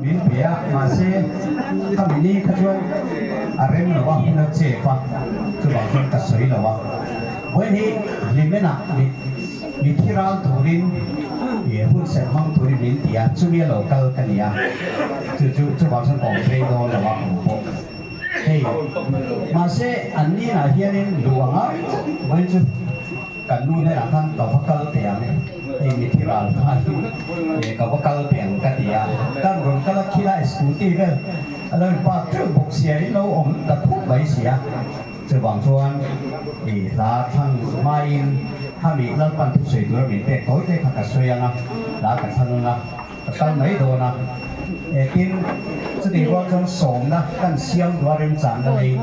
Min pe a, mahse khami ni kha chuan a rem lo a, hun a chep a, chuvang chuan ka sawi lo a. Vawiin hi Hlimenah mi thi ral turin hun serh hmang turin min ti a, chumi a lo kal ka ni a, chu chu chuvang chuan ka awm rei dawn lo a awm pawh. Hei, mahse an ninah hianin luh a ngai tlat vawiin chu. Kan nu hnenah khan ka va kal teh ang, hei mithi ral kha hi ka va kal teh ang ka ti a, kan rawn kal a khilai scooty vel a lo in park teuh bawk sia in lo awm ta khup mai si a, chuvang chuan i hla thlang hmain khami Lalpan thusawi tura min pek tawi te kha ka sawi ang a, hla ka thlang ang a. Ka kal mai dawn a, e tin chutih rual chuan sawmna kan siam duh a remchangna lei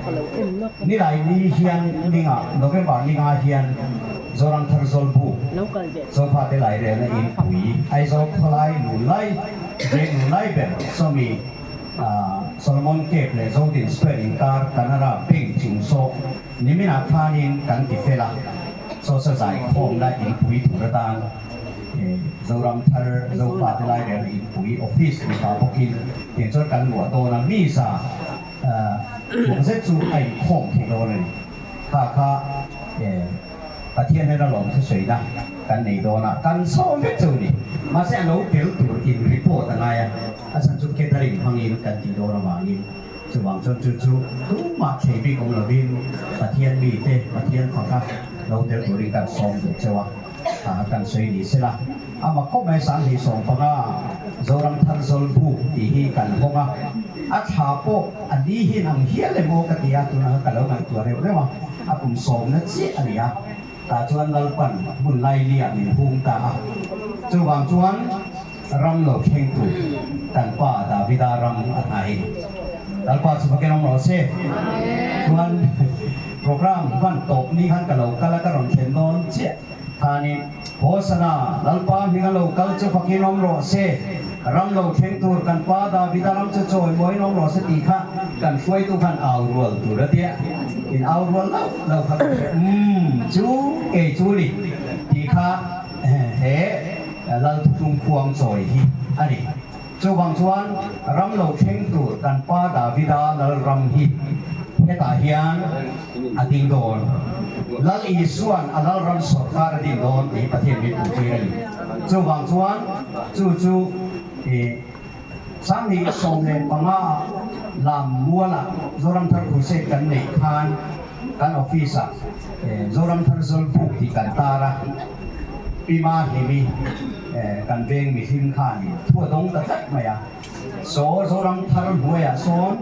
nilai ni hian ninga November ninga hian Zoramthar Zawlbuk Zofate Lairelna Inpui Aizawl khawlai lunlai veng lunlai ber sawmi Solomon Cave leh Zodin Square inkar Canara Bank chung saw niminah khanin kan ti fel a, Sawsa zaikhawmna inpui tur atan. Zoram thar Zopa te lai reng inpui office ni pah bawkin tiang chuan kan luah dawn a, mi za chuang zet chu a inkhawm thei dawn a ni. Kha kha Pathian hnena lawm thusawina kan nei dawn a, kan sawm vek chu ni. Mahse a lo tel tur in report a ngai a, a chhan chu gathering hmangin kan tih dawn avangin chuvang chuan chu chu tumah thei bik awm lovin Pathian mite Pathian faka lo tel turin kan sawm duh cheu a. Kan sawi ni sela, amah khawp mai 2015 Zoram Thar Zawlbuk tih hi kan hawng a, a thla pawh a ni hian ang hial emaw ka ti a, tunah khan ka lo ngaihtuah reuh reuh a, a kum sawmna chiah a ni a, tah chuan Lalpan hmun lailiah min hung ta a, chuvang chuan ram lo thleng tur kan pa Davida ram a hnai. Lalpa chu fakin awm rawh se. Chuan program hman tawp ni khan ka lo kal a, ka rawn thlen dawn chiah khanin Hosana, Lalpa hming a lo kal chu fakin awm rawh se, ram lo thleng tur kan pa Davida ram chu chawimawiin awm rawh se tih kha kan hruaitu khan au rual tur a tia, in au rual loh loh kha ka hria, umm chu kei chu ni tih kha he Lalthutlung khuang chawi hi a ni. Chuvang chuan ram lo thleng tur kan pa Davida Lalram hi hetah hian a ding dawn. Lal Isua'n a Lalram sawrkar a din dawn tih hi Pathian min hmuhtir a ni. Chuvang chuan chu chu 2015 ah Lam Mualah Zoramthar Crusade kan neih khan kan office ah Zoramthar Zawlbuk tih kan tar a. Pi Mahlimi kan veng mihlim khanin thu a dawng ta tlat mai a, Saw Zoram thar hnuaiah sawn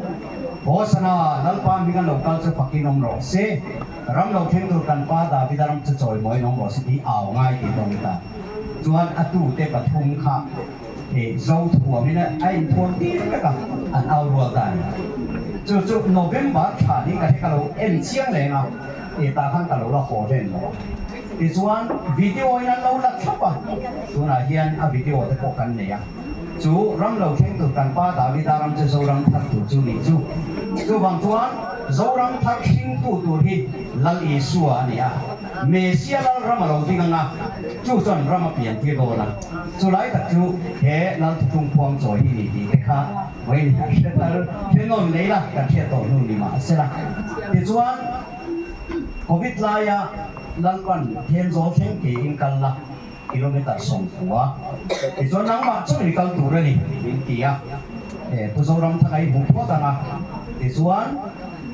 Hosana Lalpa hming an lo kal chu fakin awm rawh se, ram lo thleng tur kan pa Davida ram chu chawimawiin awm rawh se tih au ngai tih dawng ta chuan a tute pathum kha Zo thuamin a inthuam tir vek a, an au rual ta a ni. Chu chu November thla ni ka hre ka lo en chiang leng a, tah khan ka lo la haw hlen lo a. Tichuan video in an lo la thlap a, tunah hian a video te pawh kan nei a. Chu ram lo thleng tur kan pa Davida ram chu Zoram thar tur chu nih chu. Chuvang chuan Zoram thar hringtu tur hi Lal Isua a ni a, Mesia Lal ram a lo ding ang a, chu chuan ram a pian tir dawn a. Chulai tak chu he Lal Thutlung Phuang chawi hi ni tih te kha vawiin hian hre thar hre nawn lei la kan hriat tawh hnu ni mahsela. Tichuan Covid laia Lalpan Thenzawl thleng keiin kal la, kilometer 90. Tichuan nangmah chu i kal tur a ni, min ti a. Pu Zoramthanga i hmuh phawt ang a, tichuan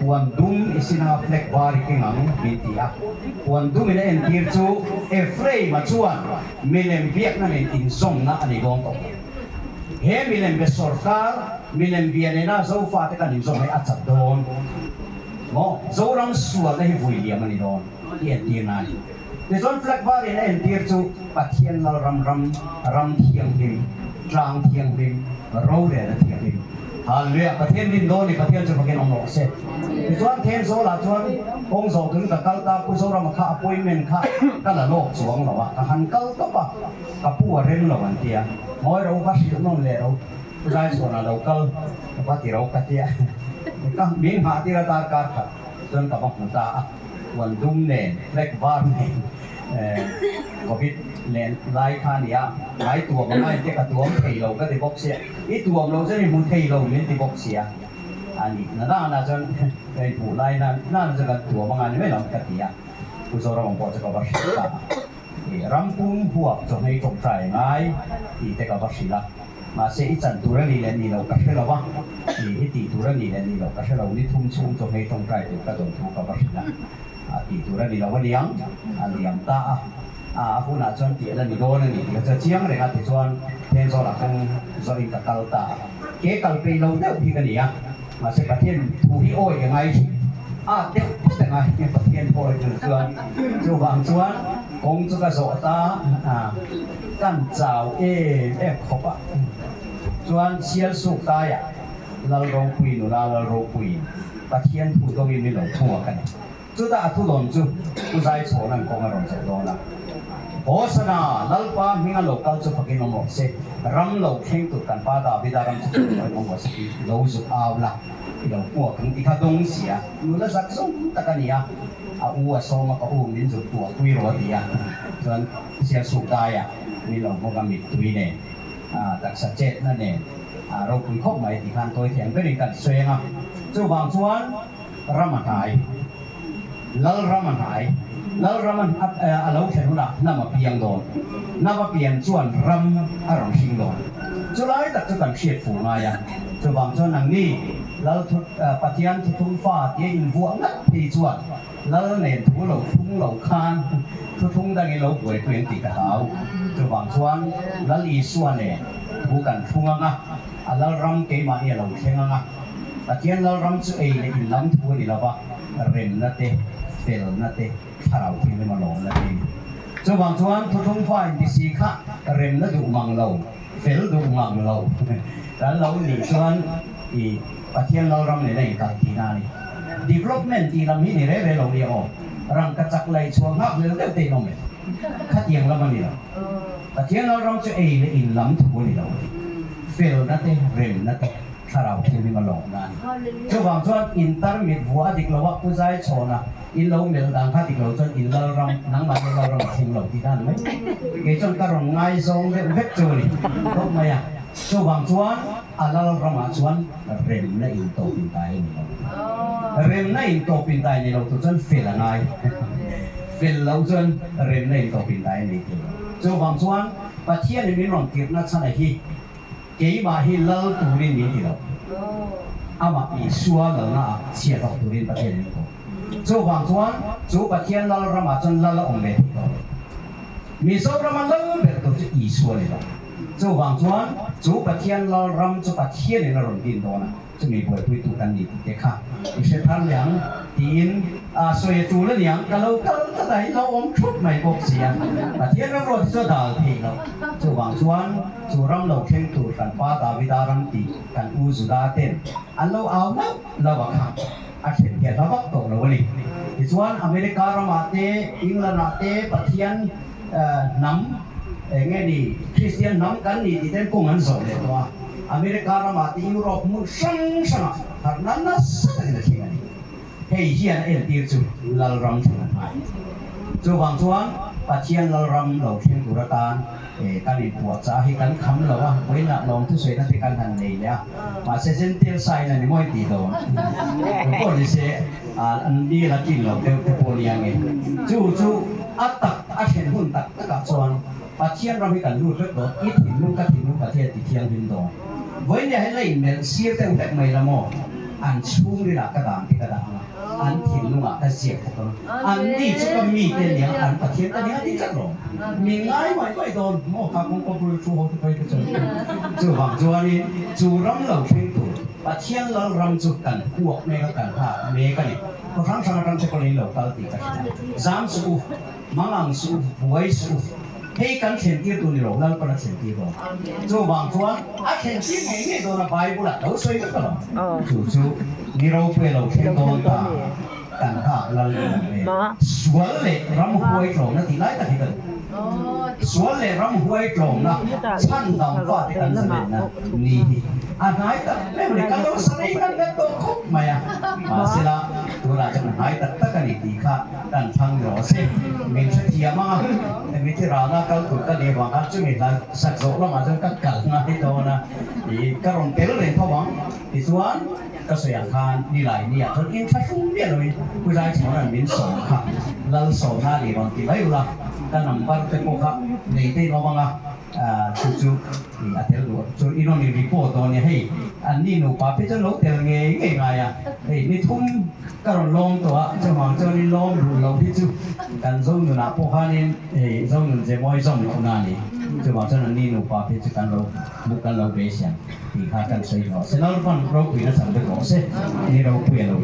puan dum i sin anga flag var i keng ang, min ti a. Puan dum in a entir chu Ephraim-a chuan milem biakna nen inzawmna a nei dawn tawh. He milem be sawrkar, milem bia nena Zofate kan inzawm hi a chat dawn. Maw? Zoram sualna hi vui liam a ni dawn i entir na a ni. Tichuan flag var in a entir chu Pathian Lalram ram, ram thianghlim, tlang thianghlim, rorelna thianghlim. Hallelujah! Pathian rin dawn ni, Pathian chu fakin awm rawh se. Tichuan Thenzawl ah chuan kawng zawh turin ka kal ta, Pu Zorama kha appointment kha ka la lawk chuang lo a, ka han kal tawp a, ka pu a rem lo an tia, Ngawi ro va hrilh nawn leh ro. Pu Zaichhuana lo kal ka va ti ro ka tia ka min nghah tir a darkar khat chuan ka va hmu ta a, puan dum nen flag var nen Covid len lai kha a ni a, ngai tuam ang a engtia ka tuam thei lo ka ti bawk sia, i tuam lo chuan i hmu thei lo min ti bawk sia a ni. Na na na chuan ka inhmuh lai na na na chuan kan tuam anga ni mai lo ka ti a, Pu Zoramawm pawh chu ka va hrilh ta a, i ram pum huap chawhmei tawngtai ngai tih te ka va hrilh a, mahse i chan tur a nih leh nih loh ka hre lo a, i tih tur a nih leh nih loh ka hre lo, ni thum chhung chawhmei tawngtai tur ka dawn thu ka va hrilh a. A tih tur a ni lo a niang, a liam ta a, a hunah chuan tih la ni dawn a ni tih kha chu a chiang reng a, tichuan Thenzawl-ah kawng zawhin ka kal ta a, ke kal peih lo deuh hi ka ni a, mahse Pathian thu hi awi ka ngai thin, a deuh phawt a ngai Pathian thu awi tur chuan, chuvang chuan kawng chu ka zawh ta a, kan chau em em khawp a, chuan Sialsuk taiah Lalropui nula Lalropuiin Pathian thu dawngin min lo phuak a ni. Chutah a thudawn chu Pu Zaichhawna'n kawng a rawn zawh dawn a. Hosana! Lalpa hminga lo kal chu fakin awm rawh se. Ram lo thleng tur kan pa Davida ram chu fakin awm rawh se tih lo zuk au la, i lo puak ang ti kha dawng si a. Nula zak zawng tak a ni a, a u a sawm a, ka u min zuk puak pui rawh a ti a. Chuan Sialsuk daiah min lo hmawk a mittui nen. Taksa chetna nen a ropui khawp mai tih khan tawi thiam berin kan sawi ang a. Chuvang chuan ram a hnai, Lal ram a hnai, Lal ram a lo thlen hunah hnam a piang dawn, hnam a pian chuan ram a rawn hring dawn. Chulai tak chu kan hriat fuh ngai a. Chuvang chuan nangni Lal thu Pathian thuthlung fa tia invuah ngat phei chuan Lal nen thu lo thlung lo khan thuthlung dangin lo buaipui an tih ka hlau. Chuvang chuan Lal Isua nen thu kan thlung ang a, a Lalram keimahni a lo thleng ang a. Pathian Lalram chu ei leh in lam thu a ni lo va, remna te, felna te, thlarau thianghlim a lawmna te a ni. Chuvang chuan thuthlung fa inti si kha remna duh mang lo, fel duh mang lo kan lo nih chuan i Pathian Lalram nen a inkalh tihna a ni. Development tih lam hi ni reng reng lo nia aw. Rangka chak lei chhuah nghak lel deuh te in awm e. Khatiang lam a ni lo. Pathian Lalram chu ei leh in lam thu a ni lo. Felna te, remna te, thlarau thianghlim a lawmna a ni. Chuvang chuan in tarmit vua a dik lo a, Pu Zaichhawna in lo melh dan kha dik lo chuan in Lalram, nangmahni Lalram a thleng lo tih dan mai. Kei chuan ka rawn ngaizawng deuh vek chu a ni khawp mai a. Chuvang chuan a Lalramah chuan remna in tawp in tai a ni lo. Remna in tawp in tai ni lo tur chuan fel a ngai. Fel lo chuan remna in tawp in tai a ni thei lo. Chuvang chuan Pathianin min rawn tirhna chhana hi keimah hi lal turin min ti lo. Amah Isua lalna ah chhiat awk turin Pathianin min ko. Chuvang chuan chu Pathian Lalramah chuan lal a awm ve thei lo. Mizorama lal ber tur chu Isua ni lo. Chuvang chuan chu Pathian Lalram chu Pathianin a rawn din dawn a, chumi buaipuitu kan ni tih te kha i hre thar leh ang tiin a sawi a tul a niang, ka lo kal tlat a, i lo awm thup mai bawk si a, Pathian ram ruat hi chu a dal thei lo. Chuvang chuan chu ram lo thleng tur kan pa Davida ram tih kan u Juda ten an lo au lauh lauh a kha a thlen hian hla vak tawh lo a ni. Tichuan America ramah te, England ah te Pathian Hnam eng nge ni Kristian hnam kan ni tih ten kawng an zawh leh tawh a, America ramah te Europe hmun hrang hrangah harhna nasa takin a thleng a ni. Hei hian a entir chu Lalram thleng a hnai. Chuvang chuan Pathian Lalram lo thleng tur atan kan inpuahchah hi kan kham lo a, vawiinah lawmthusawiina te kan han nei leh a, mahse Gentile sign a ni mawi tih dawn. Chu pawh ni se an dil a tlin lo deuh te pawh nia nge. Chu chu a tak a thlen hun tak takah chuan Pathian ram hi kan lut vek dawn, i thinlung ka thinlung Pathian ti thianghlim dawn. Vawinia hi la inmelh sir deuh hlek mai la maw? An chhungrilah ka dan te ka dah ang a, an thinlungah ka ziak bawk ang a, an ni chu ka mite nia an Pathian ka nia ti tlat rawh. Min ngai mai mai dawn maw kha kawngka bul thu ho te phei te chuan. Chuvang chuanin chu ram lo thleng tur Pathian lal ram chu kan huak mek a, kan nghak mek a ni. Khaw hrang hrang atang te pawhin in lo kal tih ka hria. Zam suh u, mang ang suh u, buai suh u. Hei kan thlen tir tur ni lo, Lalpan a thlen tir dawn. Chuvang chuan a thlen tir ngei ngei dawn a, Bible ah lo sawi vek alawm. Chu chu ni ropui a lo thleng dawn ta, kan nghak lal ni ang e. Sual leh ramhuai tlawmna tih lai tak hi ka duh. Sual leh ramhuai tlawmna chhandam fate kan zalenna ni hi a hnai tak meuh a ni. Kan lo sa rei ngat ngat tawh khawp mai a, mahsela tunah chuan a hnai tak tak a ni tih kha kan thlang ni rawh se. Min hrethiam ang a, mithi ralna kal tur ka nih avang khan chumi hla sak zawh lamah chuan ka kal ngai dawn a, ih ka rawn tel reng tho ang. Tichuan ka sawi ang khan nilai ni ah chuan inthlahrung miah loin Pu Zaichhawna'n min sawm kha Lalsawmna ni rawn ti mai ula, ka number te pawh kha nei te in awm ang a, chu chu a tel duh chu in rawn in report dawn nia, hei an ni nupa phei chuan lo tel ngei ngei ngai a, hei ni thum ka rawn lawm tawh a, chuvang chuan in lawm duh lo hi chu kan Zonunah pawh khanin hei Zonun ze mawi zawm lohna a ni, chuvang chuan an ni nupa phei chu kan lo hmuh kan lo beisei ang tih kha kan sawi rawh se, Lalpan ropuina chang vek rawh se, ni ropui a lo.